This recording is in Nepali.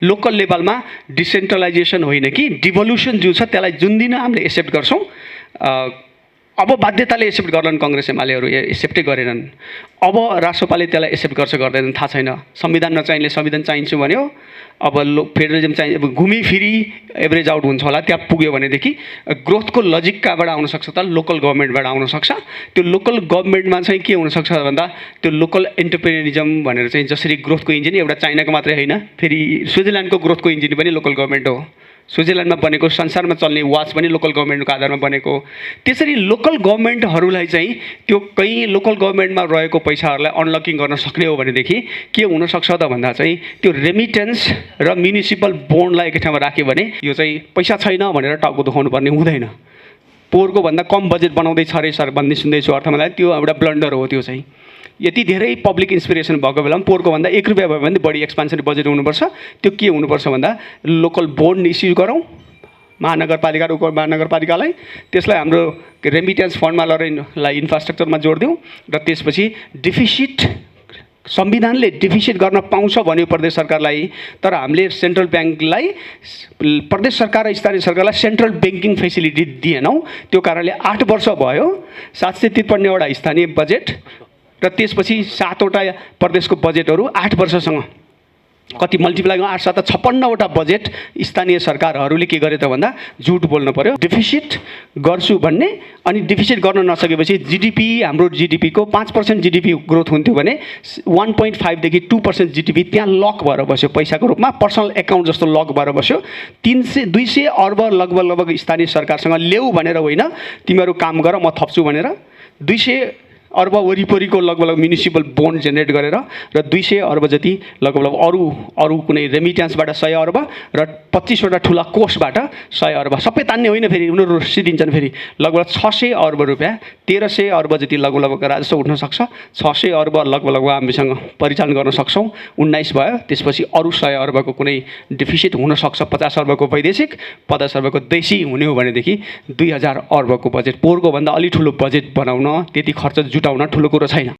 लोकल लेभलमा डिसेन्ट्रलाइजेसन होइन कि डिभोल्युसन जो छ त्यसलाई जुन दिन हामीले एक्सेप्ट गर्छौँ, अब बाध्यताले एक्सेप्ट गर्लान् कङ्ग्रेस एमालेहरू एक्सेप्टै गरेनन्। अब राष्ट्रपाले त्यसलाई एक्सेप्ट गर्छ गर्दैनन् थाहा छैन। संविधान नचाहिँले संविधान चाहिन्छु भन्यो, अब फेडरलिजम चाहिँ अब घुमिफिरी एभरेज आउट हुन्छ होला, त्यहाँ पुग्यो भनेदेखि ग्रोथको लजिक कहाँबाट आउनसक्छ त? लोकल गभर्मेन्टबाट आउनसक्छ। त्यो लोकल गभर्मेन्टमा चाहिँ के हुनसक्छ भन्दा त्यो लोकल एन्टरप्रेन्योरिजम भनेर चाहिँ जसरी ग्रोथको इन्जिन एउटा चाइनाको मात्रै होइन, फेरि स्विजरल्यान्डको ग्रोथको इन्जिन पनि लोकल गभर्मेन्ट हो। स्विजरल्यान्डमा बनेको संसारमा चल्ने वाच पनि लोकल गभर्मेन्टको आधारमा बनेको। त्यसरी लोकल गभर्मेन्टहरूलाई चाहिँ त्यो कहीँ लोकल गभर्मेन्टमा रहेको पैसाहरूलाई अनलकिङ गर्न सक्ने हो भनेदेखि के हुनसक्छ त भन्दा चाहिँ त्यो रेमिटेन्स र म्युनिसिपल बोन्डलाई एकै ठाउँमा राख्यो भने यो चाहिँ पैसा छैन भनेर टाउको दुखाउनु पर्ने हुँदैन। पोहोरको भन्दा कम बजेट बनाउँदैछ अरे सर भन्ने सुन्दैछु, अर्थमा त्यो एउटा ब्लन्डर हो। त्यो चाहिँ यति धेरै पब्लिक इन्सपिरेसन भएको बेलामा पोहोरको भन्दा 1 रुपियाँ भयो भने बढी एक्सपान्सन बजेट हुनुपर्छ। त्यो के हुनुपर्छ भन्दा लोकल बोन्ड इस्यु गरौँ महानगरपालिका र उपमहानगरपालिकालाई, त्यसलाई हाम्रो रेमिटेन्स फन्डमा लगेर इन्फ्रास्ट्रक्चरमा जोडिदिउँ र त्यसपछि डिफिसिट संविधानले डिफिसिट गर्न पाउँछ भन्यो प्रदेश सरकारलाई, तर हामीले सेन्ट्रल ब्याङ्कलाई प्रदेश सरकार र स्थानीय सरकारलाई सेन्ट्रल ब्याङ्किङ फेसिलिटी दिएनौँ। त्यो कारणले 8 वर्ष भयो 753वटा स्थानीय बजेट र त्यसपछि 7वटा प्रदेशको बजेटहरू 8 वर्षसँग कति मल्टिप्लाई 8 7 56वटा बजेट स्थानीय सरकारहरूले के गरे त भन्दा झुट बोल्नु पर्यो, डिफिसिट गर्छु भन्ने। अनि डिफिसिट गर्न नसकेपछि जिडिपी हाम्रो जिडिपीको 5% जिडिपी ग्रोथ हुन्थ्यो भने 1.5 देखि 2% जिडिपी त्यहाँ लक भएर बस्यो पैसाको रूपमा, पर्सनल एकाउन्ट जस्तो लक भएर बस्यो। 200 अर्ब लगभग स्थानीय सरकारसँग ल्याऊ भनेर होइन, तिमीहरू काम गर म थप्छु भनेर 200 अर्ब वरिपरिको लगभग म्युनिसिपल बोन्ड जेनेरेट गरेर र 200 अर्ब जति लगभग अरू कुनै रेमिट्यान्सबाट 100 अर्ब र 25वटा ठुला कोषबाट 100 अर्ब सबै तान्ने होइन, फेरि उनीहरू सिदिन्छन्। फेरि लगभग 600 अर्ब रुपियाँ 1300 अर्ब जति लगभग राजस्व उठ्न सक्छ। 600 अर्ब लगभग हामीसँग परिचालन गर्न सक्छौँ। 19 भयो, त्यसपछि अरू 100 अर्बको कुनै डेफिसिट हुनसक्छ। 50 अर्बको वैदेशिक 50 अर्बको देशी हुने हो भनेदेखि 2000 अर्बको बजेट पोहोरको भन्दा अलि ठुलो बजेट बनाउन, त्यति खर्च जुटाउन ठुलो कुरो छैन।